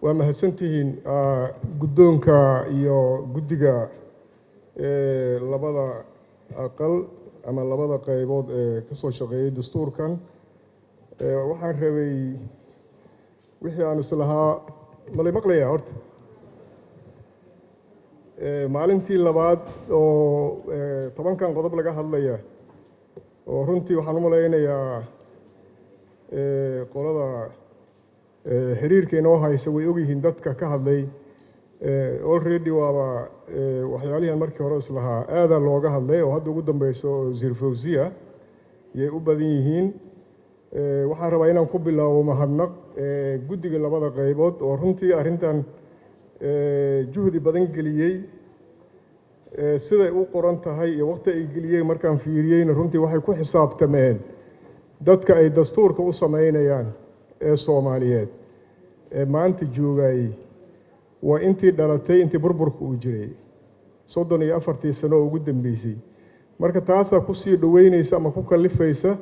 Waa mahadsantihiin guddoonka iyo guddiga labada aqal ama labada qaybood ee ka soo shaqeeyey dastuurkan. Waxaan rabay wixii aan islahaa malay maqlayaa horta. Maalintii labaad oo 10kan qodob laga hadlaya, oo runtii waxaan u malaynayaa qolada xiriirka inoo haysa way ogyihiin dadka ka hadlay. Already waaba waxyaalihan markii hore islahaa aadaa looga hadlay, oo hadda ugu dambeyso wasiir Fawziya yay u badan yihiin. Waxaan rabaa inaan ku bilaabo mahadnaq guddiga labada qaybood oo runtii arrintan juhdi badan geliyey. Siday u qoran tahay iyo waqti ay geliyeen markaan fiiriyeyna, runtii waxay ku xisaabtameen dadka ay dastuurka u sameynayaan ee Soomaaliyeed ee maanta joogayey waa intii dhalatay intii burburka uu jiray, 34-tii sano oo ugu dambeysay. Marka taasaa kusii dhoweyneysa ama ku kalifaysa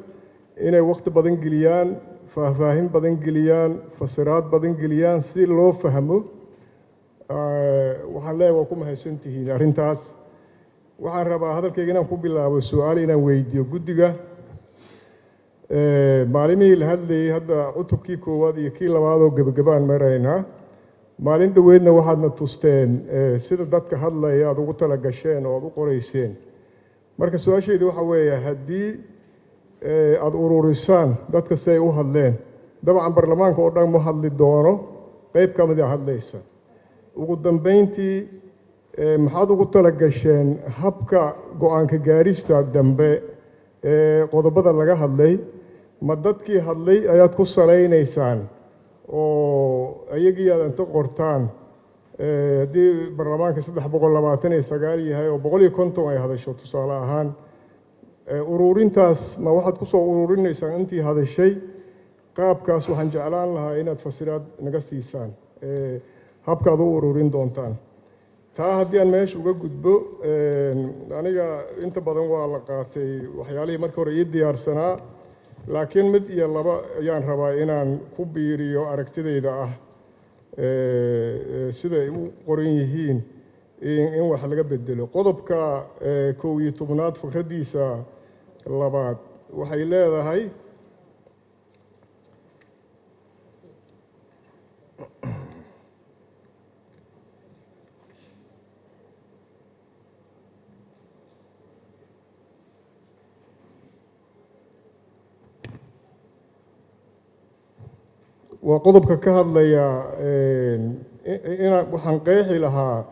inay waqti badan geliyaan, faahfaahin badan geliyaan, fasiraad badan geliyaan si loo fahmo. Waxaan leeyahay waa ku mahadsantihiin arrintaas. Waxaan rabaa hadalkayga inaan ku bilaabo su-aal inaan weydiiyo guddiga. Maalimihii la hadlayey, hadda cutubkii koowaad iyo kii labaad oo gebagabaan maraynaa. Maalin dhoweydna waxaadna tusteen sida dadka hadlaya aada ugu tala gasheen oo aada u qoreyseen. Marka su-aashaydi waxa weeye, haddii aada ururisaan dadka si ay u hadleen, dabcan baarlamaanka oo dhan ma hadli doono, qeyb ka mid a hadlaysa, ugu dambeyntii maxaad ugu tala gasheen habka go-aanka gaarista dambe ee qodobada laga hadlay? Ma dadkii hadlay ayaad ku salaynaysaan oo iyagii aad inta qortaan? Haddii baarlamaanka 329 yahay oo 150 ay hadasho tusaale ahaan, ururintaas ma waxaad kusoo ururinaysaan intii hadashay qaabkaas? Waxaan jeclaan lahaa inaad fasiraad naga siisaan habka aad u ururin doontaan taa. Haddii aan meesha uga gudbo, aniga inta badan waa la qaatay waxyaalihii markii hore ii diyaarsanaa, laakiin mid iyo laba ayaan rabaa inaan ku biiriyo aragtidayda ah sida ay u qoran yihiin in wax laga bedelo. Qodobka 11aad fikraddiisa labaad waxay leedahay, waa qodobka ka hadlaya inaan waxaan qeexi lahaa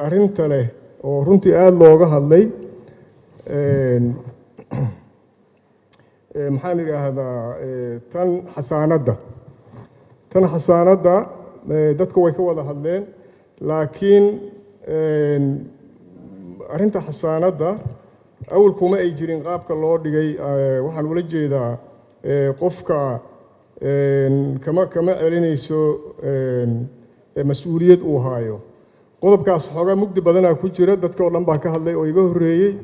arrinta leh oo runtii aada looga hadlay, maxaan idhaahdaa, tan xasaanadda. Tan xasaanadda dadka way ka wada hadleen, laakiin arrinta xasaanadda awal kuma ay jirin qaabka loo dhigay. Waxaan ula jeedaa qofka kama celinayso mas-uuliyad uu haayo. Qodobkaas xoogaa mugdi badanaa ku jira, dadka oo dhan baa ka hadlay oo iga horreeyey.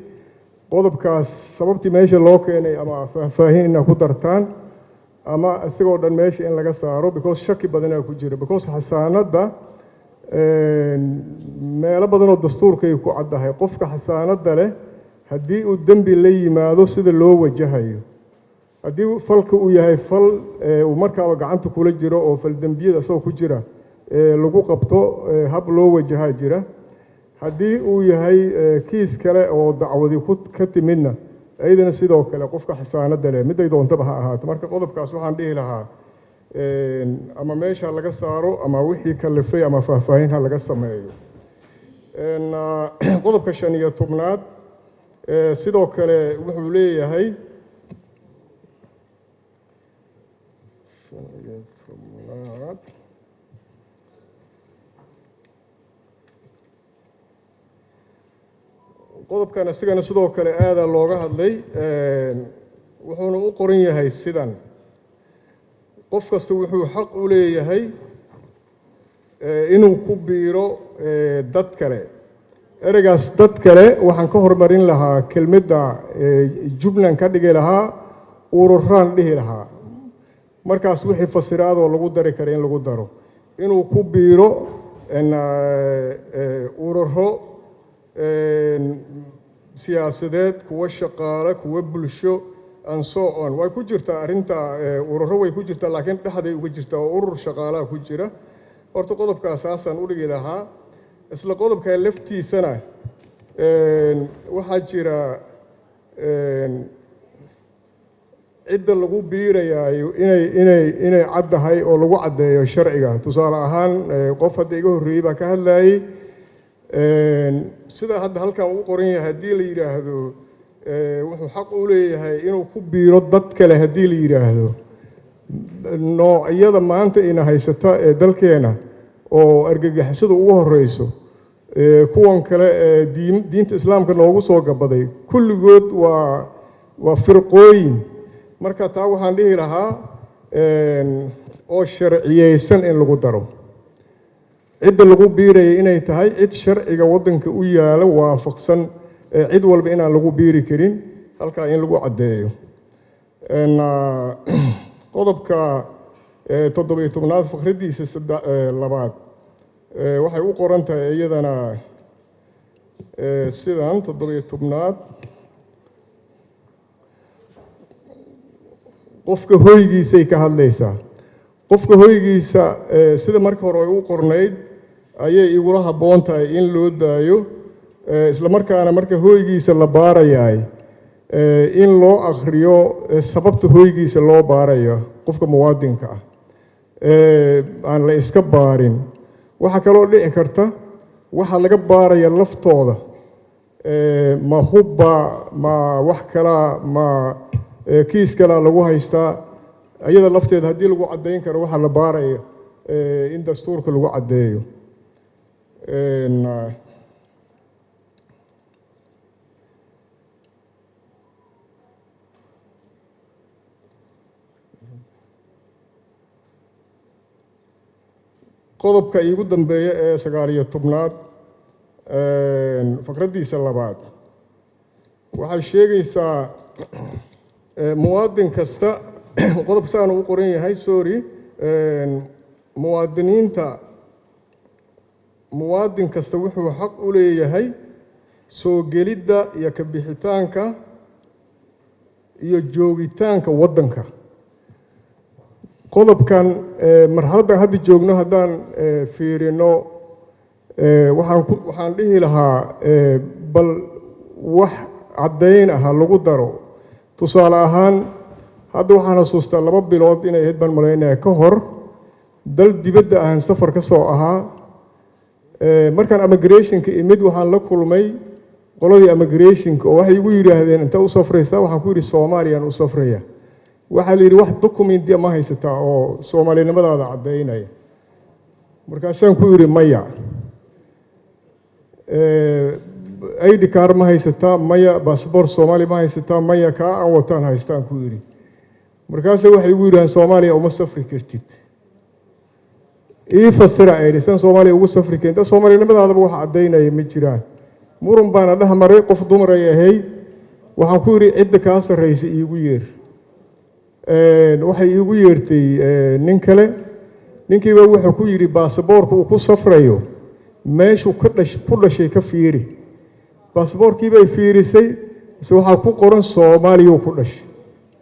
Qodobkaas sababtii meesha loo keenay ama faahfaahin inaa ku dartaan ama isagoo dhan meesha in laga saaro, because shaki badanaa ku jira, because xasaanadda meelo badan oo dastuurkay ku caddahay qofka xasaanadda leh haddii uu dembi la yimaado sida loo wajahayo. Haddii falka uu yahay fal uu markaaba gacanta kula jiro oo fal dembiyada isagoo ku jira lagu qabto, hab loo wajahaa jira. Haddii uu yahay kiis kale oo dacwadi ku ka timidna, iyadana sidoo kale qofka xasaanadda leh miday doontaba ha ahaato. Marka qodobkaas waxaan dhihi lahaa ama meesha laga saaro ama wixii kalifay ama faahfaahin ha laga sameeyo. Qodobka 15aad sidoo kale wuxuu leeyahay, 15aad, qodobkan isigana sidoo kale aadaa looga hadlay, wuxuuna u qoran yahay sidan: qof kasta wuxuu xaq u leeyahay inuu ku biiro dad kale. Ereygaas "dad kale" waxaan ka hormarin lahaa kelmadda Jubbaland, ka dhigi lahaa ururaan dhihi lahaa. Markaas wixii fasiraadoo lagu dari kara in lagu daro. inuu ku biiro ururo siyaasadeed, kuwo shaqaale, kuwo bulsho and so on. Way ku jirtaa arrinta ururo, way ku jirtaa, laakiin dhexday uga jirtaa oo urur shaqaalaha ku jira. Horta qodobkaas saasaan u dhigi lahaa. Isla qodobkaa laftiisana waxaa jira cidda lagu biirayaayo inay caddahay oo lagu caddeeyo sharciga. Tusaale ahaan, qof hadda iga horreeyey baa ka hadlayey sida hadda halkan uu qoran yahay. Haddii la yidhaahdo wuxuu xaq u leeyahay inuu ku biiro dad kale, haddii la yidhaahdo noocyada maanta ina haysata ee dalkeena oo argagixisada ugu horeyso, kuwan kale ee diinta Islaamka noogu soo gabaday, kulligood waa firqooyin. Marka taa waxaan dhihi lahaa oo sharciyeysan in lagu daro cidda lagu biiraya inay tahay cid sharciga waddanka u yaalo waafaqsan, cid walba inaan lagu biiri karin, halkaa in lagu caddeeyo. Qodobka 17aad faqraddiisa labaad waxay u qoran tahay iyadana sidan: 17aad, qofka hoygiisay ka hadlaysaa. Qofka hoygiisa sida marka hore ay u qornayd ayay igula habboon tahay in loo daayo, isla markaana marka hoygiisa la baarayaay in loo akhriyo sababta hoygiisa loo baarayo qofka muwaadinka ah, aan la iska baarin. Waxaa kaloo dhici karta waxaa laga baaraya laftooda, ma hubba, ma wax kalaa, ma kiis kalaa lagu haystaa. Iyada lafteeda haddii lagu caddayn karo waxaa la baaraya, in dastuurka lagu caddeeyo. Qodobka iigu dambeeya ee 19aad faqraddiisa labaad waxay sheegaysaa muwaadin kasta, qodob saan u qoran yahay, sorry, muwaadiniinta, muwaadin kasta wuxuu xaq u leeyahay soo gelidda iyo ka bixitaanka iyo joogitaanka waddanka. Qodobkan marxaladdan hadda joogno haddaan fiirino, waxaan dhihi lahaa bal wax caddayn ah ha lagu daro. Tusaale ahaan, hadda waxaan xasuustaa 2 bilood inay ahayd baan malaynaya ka hor, dal dibadda ahan safar ka soo ahaa. Markaan immigrationka imid, waxaan la kulmay qoladii immigrationka oo waxay igu yidhaahdeen, "Intee u safraysaa?" Waxaan ku yidhi, "Soomaaliyaan u safraya." Waxaa la yidhi, "Wax documenti ma haysataa oo soomaalinimadaada caddaynaya?" Markaasaan ku yidhi, "Maya." "ID card ma haysataa?" "Maya." "Baasboor Soomaali ma haysataa?" "Maya, kaa aan wataan haystaan," ku yidhi. Markaase waxay igu yidhahdeen, "Soomaaliya uma safri kartid." Ii fasira ayidhi, san Soomaaliya ugu safri karin dad soomaalinimadaadaba wax caddaynaya ma jiraan? Muran baana dhex maray. Qof dumaray ahayd. Waxaan ku yidhi, "Cidda kaa sarraysa iigu yeer." Waxay iigu yeertay nin kale. Ninkiiba wuxuu ku yidhi, "Baasaboorka uu ku safrayo meeshuu ka dhash ku dhashay ka fiiri." Baasaboorkii bay fiirisay, mise waxaa ku qoran Soomaaliyuu ku dhashay.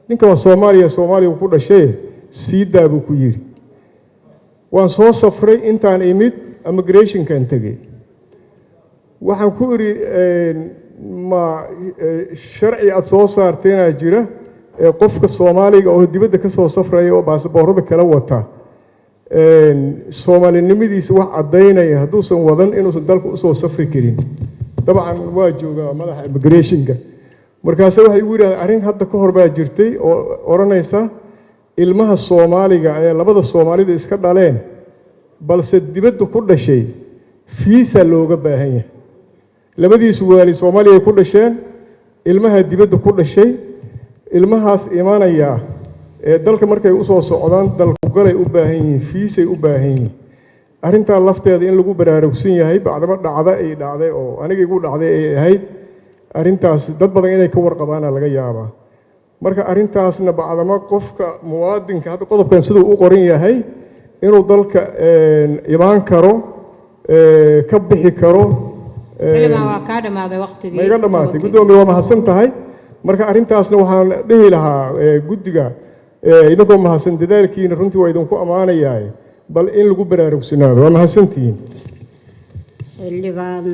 "Ninka waa Soomaaliya, Soomaaliya ku dhashay, sii daa," buu ku yidhi. Waan soo safray, intaan imid immigrationkan tegey. Waxaan ku idhi, "Ma sharci aada soo saarteenaa jira ee qofka Soomaaliga oo dibadda ka soo safraya oo baasaboorada kala wata, soomaalinimadiisa wax caddaynaya hadduusan wadan inuusan dalka usoo safri karin?" Dabcan waa joogaa madaxa immigrationka. Markaase waxay igu yidhahdeen, arrin hadda ka hor baa jirtay oo odhanaysa ilmaha Soomaaliga ee labada Soomaalida iska dhaleen balse dibadda ku dhashay fiisa looga baahan yahay. Labadiisu waali Soomaaliya ay ku dhasheen, ilmaha dibadda ku dhashay, ilmahaas imanaya ee dalka markay usoo socdaan dalkugalay u baahan yihiin, fiisay u baahan yihiin. Arrintaa lafteeda in lagu baraarugsan yahay, bacdamo dhacda ay dhacday oo aniga igu dhacday ay ahayd arrintaas, dad badan inay ka warqabaana laga yaabaa. Marka arrintaasna bacdamo qofka muwaadinka hadda qodobkan siduu u qoran yahay Inuu dalka imaan karo, ka bixi karo. Xildhibaan, waa kaa dhamaaday waqtigii. Ma iga dhammaatay? 10-kii. Guddoomiye, waa mahadsan tahay. Marka arrintaasna waxaan dhihi lahaa guddiga, idinkoo mahadsan dadaalkiina, runtii waa idinku ammaanayaa, bal in lagu baraarugsanaado. Waa mahadsantihiin. Xildhibaan.